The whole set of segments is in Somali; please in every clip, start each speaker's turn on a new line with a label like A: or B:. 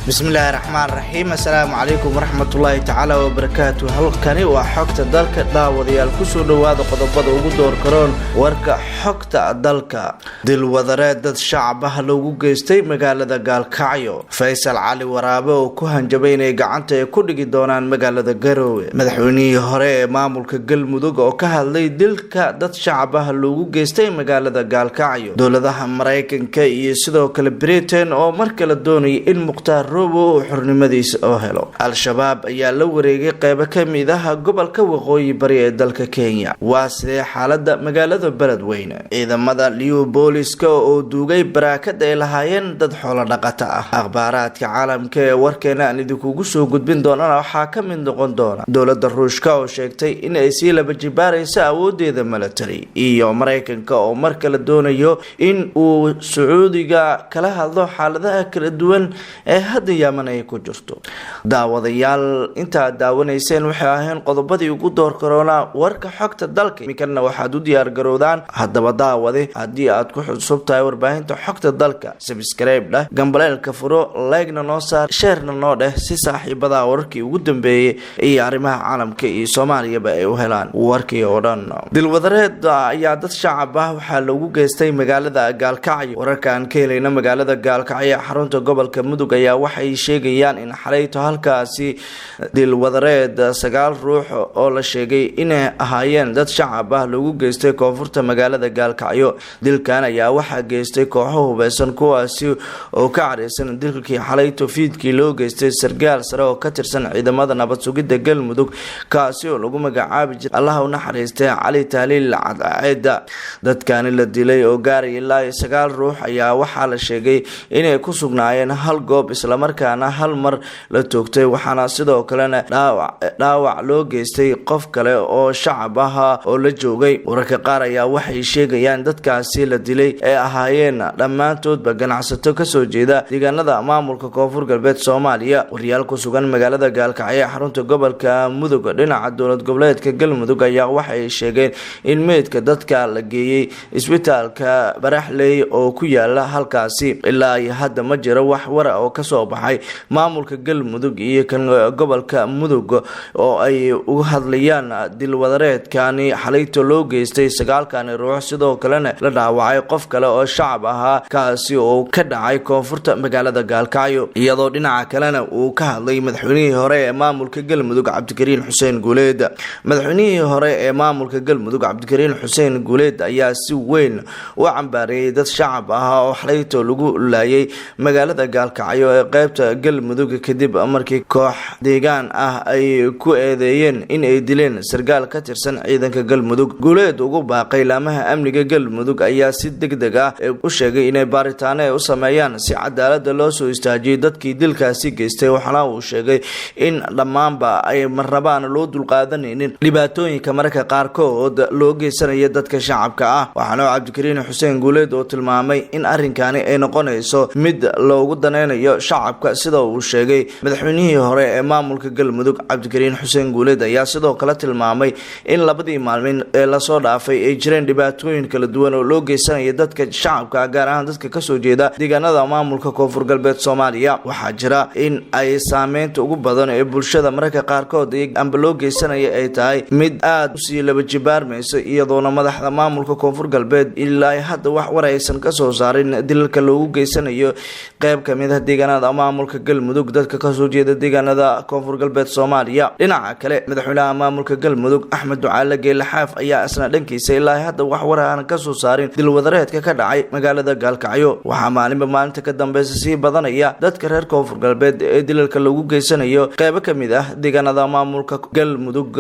A: Bismillaahi raxmaan raxiim. Assalaamu calaykum waraxmatullaahi tacaala wabarakaatu. Halkani waa Xogta Dalka. Daawadayaal, kusoo dhowaada qodobada ugu door karoon warka Xogta Dalka. Dilwadareed dad shacab ah loogu geystay magaalada Gaalkacyo. Faysal Cali Waraabe oo ku hanjabay inay gacanta ay ku dhigi doonaan magaalada Garoowe. Madaxweynihii hore ee maamulka Galmudug oo ka hadlay dilka dad shacab ah loogu geystay magaalada Gaalkacyo. Dowladaha Mareykanka iyo sidoo kale Britain oo mar kale doonaya in Mukhtaar Robo uu xornimadiisa oo helo. Al-Shabaab ayaa la wareegay qeybo kamid ah gobolka Waqooyi Bari ee dalka Kenya. Waa sidee xaalada magaalada Beledweyne? Ciidamada Liu Booliska oo duugay baraakad ay lahaayeen dad xoolo dhaqato ah. Akhbaaraadka caalamka ee warkeena aan idinkugu soo gudbin doonana waxaa ka mid noqon doona dowlada Ruushka oo sheegtay in ay sii laba jibaarayso awoodeeda milatary, iyo Mareykanka oo mar kale doonayo in uu Sacuudiga kala hadlo xaaladaha kala duwan ee hadda Yaman ay ku jirto. Daawadayaal, intaad daawanayseen waxay ahayn qodobadii ugu door karoonaa warka Xogta Dalka. Iminkana waxaad u diyaar garowdaan. Haddaba daawade, haddii aad ku xusub tahay warbaahinta Xogta Dalka, subscribe dheh, gambaleelka furo, like-na noo saar, share-na noo dheh, si saaxiibada wararkii ugu dambeeyey iyo arrimaha caalamka iyo Soomaaliyaba ay u helaan. Warkii oo dhan. Dilwadareed ayaa dad shacab ah waxaa loogu geystay magaalada Gaalkacyo. Wararkaan ka helayna magaalada Gaalkacyo ee xarunta gobolka Mudug ayaa waxay sheegayaan in xalayto halkaasi dilwadareed sagaal ruux oo la sheegay inay ahaayeen dad shacab ah loogu geystay koonfurta magaalada Gaalkacyo. Dilkan ayaa waxaa geystay kooxo hubeysan, kuwaasi oo ka careysan dilkii xalayto fiidkii loo geystay sargaal sare oo ka tirsan ciidamada nabad sugidda Galmudug, kaasi oo lagu magacaabi jiray, Allaha u naxariistay, Cali Tahliil Cadceeda. Dadkani la dilay oo gaaraya ilaa iyo sagaal ruux ayaa waxaa la sheegay inay ku sugnaayeen hal goob, islamarkaana hal mar la toogtay, waxaana sidoo kalena dhaawac loo geystay qof kale oo shacab ah oo la joogay. Wararka qaar ayaa waxay sheegayaan dadkaasi la dilay ay ahaayeen dhammaantoodba ganacsato kasoo jeeda deegaanada maamulka Koonfur Galbeed Soomaaliya. Wariyaal ku sugan magaalada Gaalkacyo ee xarunta gobolka Mudug dhinaca dowlad goboleedka Galmudug ayaa waxay sheegeen in meydka dadka la geeyey isbitaalka Baraxley oo ku yaala halkaasi. Ilaa iyo hadda ma jiro wax wara oo kasoo baxay maamulka Galmudug iyo kan gobolka Mudug oo ay uga hadlayaan dilwadareedkani xalayto loo geystay sagaalkani ruux, sidoo kalena la dhaawacay qof kale oo shacab ahaa, kaasi oo ka dhacay koonfurta magaalada Gaalkacyo. Iyadoo dhinaca kalena uu ka hadlay madaxweynihii hore ee maamulka Galmudug, Cabdikariin Xuseen Guuleed. Madaxweynihii hore ee maamulka Galmudug, Cabdikariin Xuseen Guuleed, ayaa si weyn u cambaareeyay dad shacab ah oo xalayto lagu laayay magaalada Gaalkacyo ee qeybta Galmudug, kadib markii koox deegaan ah ay ku eedeeyeen in ay dileen sargaal ka tirsan ciidanka Galmudug. Guuleed ugu baaqay laamaha amniga Galmudug ayaa si deg deg ah u sheegay inay baaritaano ay u sameeyaan si cadaalada loo soo istaajiyay dadkii dilkaasi geystay, waxaana uu sheegay in dhammaanba ay marnabaan loo dulqaadanaynin dhibaatooyinka mararka qaarkood loo geysanaya dadka shacabka ah. Waxaana Cabdikariin Xuseen Guuleed oo tilmaamay in arrinkani ay noqonayso mid loogu daneynayo shacabka, sida uu sheegay. Madaxweynihii hore ee maamulka Galmudug, Cabdikariin Xuseen Guuleed, ayaa sidoo kale tilmaamay in labadii maalmin ee lasoo dhaafay ay jireen dhibaatooyin kala duwan oo loo geysanaya dadka shacabka, gaar ahaan dadka kasoo jeeda deegaanada maamulka Koonfur Galbeed Soomaaliya. Waxaa jira in ay saameynta ugu badan ee bulshada mararka qaarkood amba loo geysanaya ay tahay mid aada usii laba jibaarmaysa, iyadoona madaxda maamulka Koonfur Galbeed ilaa hadda wax war aysan kasoo saarin dilalka loogu geysanayo qeyb kamid ah deegaanada maamulka Galmudug dadka kasoo jeeda deegaanada Koonfur Galbeed Soomaaliya. Dhinaca kale, madaxweynaha maamulka Galmudug, Axmed Ducaale Geele Xaaf, ayaa isna dhankiisa ilaa hadda wax war aan kasoo saarin dilwadareedka ka dhacay magaalada Gaalkacyo. Waxaa maalinba maalinta ka dambeysa sii badanaya dadka reer Koonfur Galbeed ee dilalka lagu geysanayo qeybo kamid ah deegaanada maamulka Galmudug.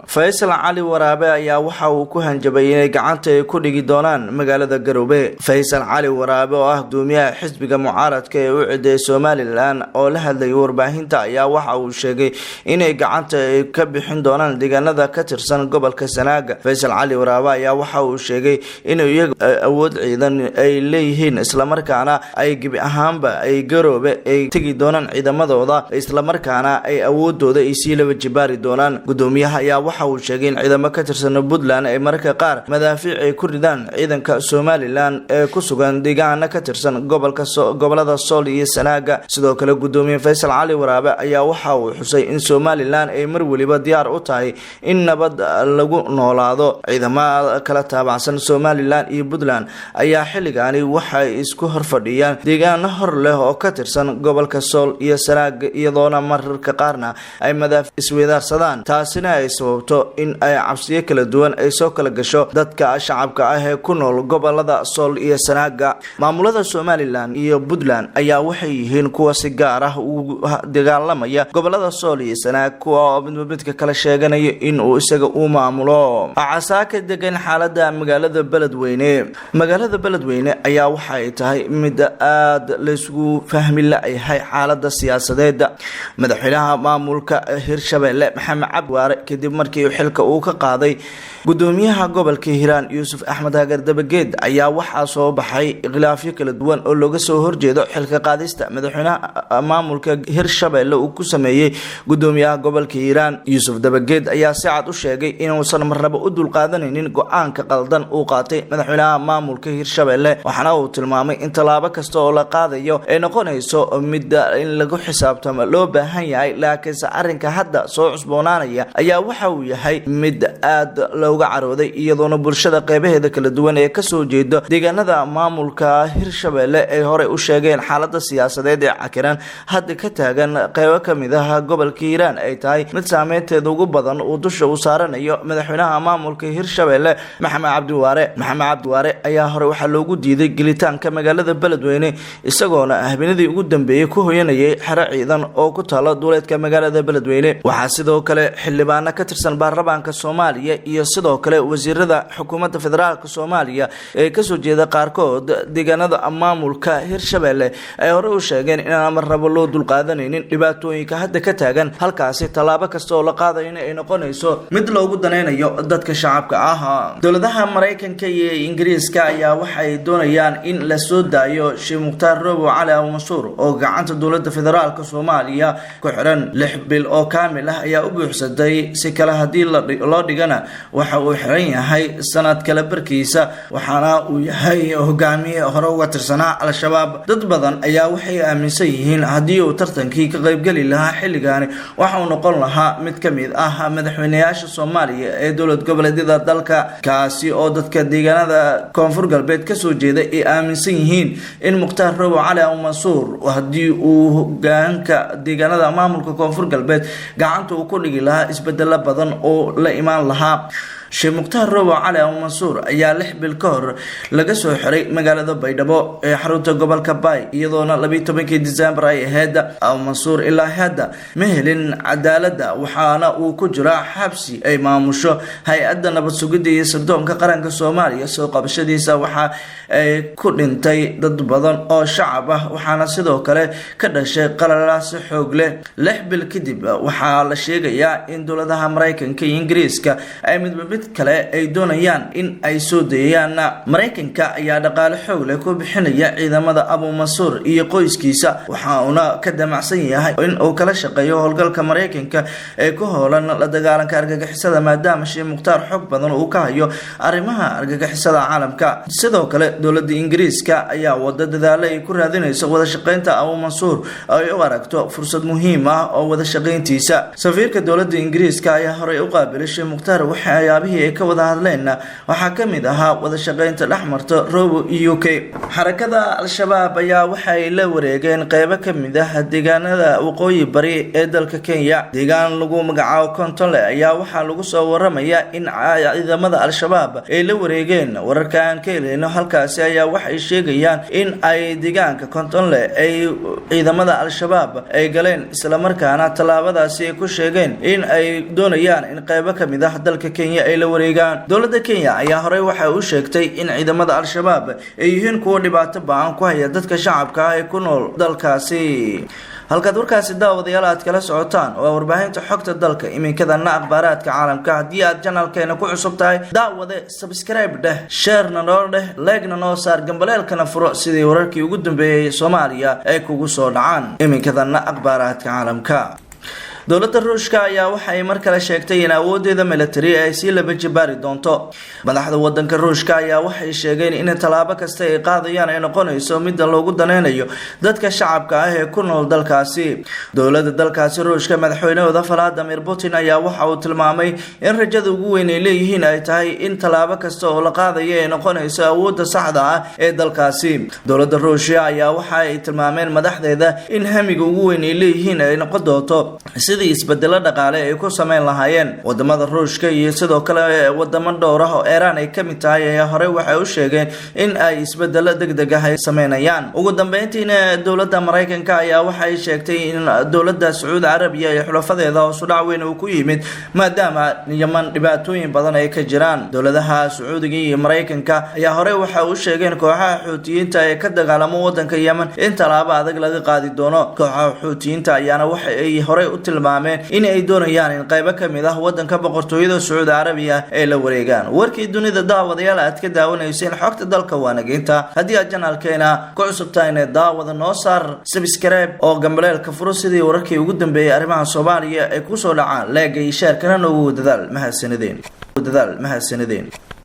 A: Faysal Cali Waraabe ayaa waxa uu ku hanjabay inay gacanta ay ku dhigi doonaan magaalada Garoobe. Faysal Cali Waraabe oo ah gudoomiyaha xisbiga mucaaradka ee u cideeyay Somaliland oo la hadlayay warbaahinta ayaa waxa uu sheegay inay gacanta ay ka bixin doonaan deegaanada ka tirsan gobolka Sanaaga. Faysal Cali Waraabe ayaa waxa uu sheegay in iyaga awood ciidan ay leeyihiin, islamarkaana ay gebi ahaanba ay Garoobe ay tegi doonaan ciidamadooda, islamarkaana ay awoodooda ay sii laba jibaari doonaan. Gudoomiyaha ayaa waxa uu sheegay in ciidamo ka tirsan Puntland ay mararka qaar madaafiic ay ku ridaan ciidanka Somaliland ee ku sugan deegaana ka tirsan gobolka gobolada Sool iyo Sanaaga. Sidoo kale, gudoomiye Faysal Cali Waraabe ayaa waxa uu xusay in Somaliland ay mar weliba diyaar u tahay in nabad lagu noolaado. Ciidamada kala taabacsan Somaliland iyo Puntland ayaa xilligaani waxay isku horfadhiyaan deegaano hor leh oo ka tirsan gobolka Sool iyo Sanaag, iyadoona mararka qaarna ay madaaf isweydaarsadaan, taasina ay sababto in ay cabsiyo kala duwan ay soo kala gasho dadka shacabka ah ee ku nool gobolada Sool iyo Sanaaga. Maamulada Somaliland iyo Puntland ayaa waxay yihiin kuwa si gaar ah ugu dagaalamaya gobolada Sool iyo Sanaag, kuwa oo midba midka kala sheeganayo in uu isaga uu maamulo. Casaa ka degan xaalada magaalada Beledweyne. Magaalada Beledweyne ayaa waxay tahay mid aada laysugu fahmi la-yahay xaalada siyaasadeed. Madaxweynaha maamulka Hirshabelle, Maxamed Cabdi Waare, kadib markii xilka uu ka qaaday gudoomiyaha gobolka Hiiraan, Yuusuf Axmed Hagar Dabageed, ayaa waxaa soo baxay khilaafyo kala duwan oo looga soo horjeedo xilka qaadista madaxweynaha maamulka Hirshabelle uu ku sameeyey gudoomiyaha gobolka Hiiraan. Yuusuf Dabageed ayaa si cad u sheegay inuusan marnaba u dulqaadanaynin go-aanka qaldan uu qaatay madaxweynaha maamulka Hirshabelle, waxaana uu tilmaamay in tallaabo kasta oo la qaadayo ay noqonayso midda in lagu xisaabtamo loo baahan yahay. Laakiinse arrinka hadda soo cusboonaanaya ayaa waxa uu yahay mid aad looga carooday, iyadoona bulshada qeybaheeda kala duwan ee kasoo jeeda deegaanada maamulka Hirshabelle ay horey u sheegeen xaalada siyaasadeed ee cakiran hadda ka taagan qeybo kamid ah gobolka Hiiraan ay tahay mid saameynteeda ugu badan uu dusha uu saaranayo madaxweynaha maamulka Hirshabelle, Maxamed Cabdiwaare. Maxamed Cabdiwaare ayaa hore waxaa loogu diiday gelitaanka magaalada Beledweyne, isagoona habeenadii ugu dambeeyey ku hoyanayay xero ciidan oo ku taalo duuleedka magaalada Beledweyne. Waxaa sidoo kale xildhibaano ka tirsan baarlamaanka Soomaaliya iyo sidoo kale wasiirada xukuumadda federaalka Soomaaliya ee kasoo jeeda qaarkood deegaanada maamulka Hirshabelle ay hore u sheegeen inaan marnabo loo dulqaadanaynin dhibaatooyinka hadda ka taagan halkaasi, tallaabo kasta oo la qaadayna ay noqonayso mid loogu danaynayo dadka shacabka ah. Dowladaha Maraykanka iyo Ingiriiska ayaa waxay doonayaan in la soo daayo Sheekh Mukhtaar Robow Cali Abumansuur oo gacanta dowladda federaalka Soomaaliya ku xiran. 6 bil oo kaamil ah ayaa u buuxsatay, si kale haddii loo dhigana waxa uu xiran yahay sanad kale barkiisa, waxaana uu yahay hogaamiye hore uga tirsanaa Al-Shabaab. Dad badan ayaa waxay aaminsan yihiin haddii uu tartankii ka qaybgeli lahaa xilligaani, waxa uu noqon lahaa mid ka mid ah madaxweyneyaasha Soomaaliya ee dowlad goboleedyada dalka, kaasi oo dadka deegaanada Koonfur Galbeed kasoo jeeda ay aaminsan yihiin in Mukhtaar Robow Cali Abumansuur haddii uu hogaanka deegaanada maamulka Koonfur Galbeed gacanta uu ku dhigi lahaa, isbedelo badan oo la imaan lahaa. Sheekh Mukhtaar Robow Cali Abumansuur ayaa 6 bil ka hor laga soo xiray magaalada Baydhabo ee xarunta gobolka Baay, iyadoona 12-kii Disembar ay ahayd. Abumansuur ilaa hadda ma helin cadaaladda, waxaana uu ku jiraa xabsi ay maamusho hay-adda nabad sugidda iyo sirdoonka qaranka Soomaaliya. Soo qabashadiisa waxa ay ku dhintay dad badan oo shacab ah, waxaana sidoo kale ka dhashay qalalaasi xoog leh. 6 bil kadib waxaa la sheegayaa in dowladaha Maraykanka iyo Ingiriiska ay midba mid kale ay doonayaan in ay soo dayayaan. Maraykanka ayaa dhaqaale xoog leh ku bixinaya ciidamada Abumansuur iyo qoyskiisa, waxa uuna ka damacsan yahay in uu kala shaqeeyo howlgalka Maraykanka ee ku howlan la dagaalanka argagixisada, maadaama Sheekh Mukhtaar xog badan uu ka hayo arrimaha argagixisada caalamka. Sidoo kale, dowladda Ingiriiska ayaa wada dadaalo ay ku raadinayso wada shaqeynta Abumansuur, ay u aragto fursad muhiim ah oo wada shaqeyntiisa. Safiirka dowladda Ingiriiska ayaa horey u qaabilay Sheekh Mukhtaar. Waxyaabihii ay ka wada hadleenna waxaa ka mid ahaa wada shaqeynta dhexmarta Robo UK. Xarakada Al-Shabaab ayaa waxay la wareegeen qeybo ka mid ah deegaanada waqooyi bari ee dalka Kenya. Deegaan lagu magacaabo Kontonle ayaa waxaa lagu soo waramaya in ciidamada Al-Shabaab ay la wareegeen. Wararka aan ka helayno halkaasi ayaa waxay sheegayaan in ay deegaanka Kontonle ay ciidamada Al-Shabaab ay galeen, islamarkaana tallaabadaasi ay ku sheegeen in ay doonayaan in qeybo ka mid ah dalka Kenya ay la wareegaan. Dowladda Kenya ayaa horey waxay u sheegtay in ciidamada Al-Shabaab ay yihiin kuwo dhibaato ba-an ku haya dadka shacabka ah ee ku nool dalkaasi. Halkaad warkaasi, daawadayaal, aad kala socotaan waa warbaahinta Xogta Dalka. Iminkadana akhbaaraadka caalamka. Haddii aad channelkeena ku cusub tahay, daawade, subscribe dheh, sharena noo dheh, likena noo saar, gambaleelkana furo sidii wararkii ugu dambeeyey Soomaaliya ay kugu soo dhacaan. Iminkadana akhbaaraadka caalamka. Dowladda Ruushka ayaa waxa ay mar kale sheegtay in awoodeeda militari ay sii laba jibaari doonto. Madaxda wadanka Ruushka ayaa waxay sheegeen in tallaabo kasta ay qaadayaan ay noqonayso midda loogu daneynayo dadka shacabka ah ee ku nool dalkaasi. Dowladda dalkaasi Ruushka, madaxweynahooda Vladimir Putin ayaa waxa uu tilmaamay in rajada ugu weyn ay leeyihiin ay tahay in tallaabo kasta oo la qaadayo ay noqonayso awoodda saxda ah ee dalkaasi. Dowladda Ruushya ayaa waxa ay tilmaameen madaxdeeda in hamiga ugu weyn ay leeyihiin ay noqon doonto sidii isbedelo dhaqaale ay ku sameyn lahaayeen wadamada Ruushka iyo sidoo kale wadamo dhowr ah oo Iiraan ay ka mid tahay ayaa horey waxay u sheegeen in ay isbedelo degdeg ah ay sameynayaan. Ugu dambeyntiina, dowladda Maraykanka ayaa waxay sheegtay in dowladda Sacuudi Carabiya iyo xulafadeeda hoos u dhac weyn uu ku yimid, maadaama Yeman dhibaatooyin badan ay ka jiraan. Dowladaha Sacuudiga iyo Maraykanka ayaa horey waxa u sheegeen kooxaha Xuutiyiinta ee ka dagaalamo wadanka Yemen in tallaabo adag laga qaadi doono. Kooxaha Xuutiyiinta ayaana waxa ay horey u tilmaameen in ay doonayaan in qaybo ka mid ah wadanka Boqortooyada Sacuudi Carabiya ay la wareegaan. Warkii dunida, daawadayaal, aad ka daawanayseen Xogta Dalka waa nageynta. Haddii aad channelkeena ku cusub tahayna, daawada, noo saar subscribe oo gambaleelka furo sidii wararkii ugu dambeeyay arrimaha Soomaaliya ay kusoo dhacaan. Like-ga iyo share-kana noogu dadaal. Mahadsanideen, dadaal. Mahadsanideen.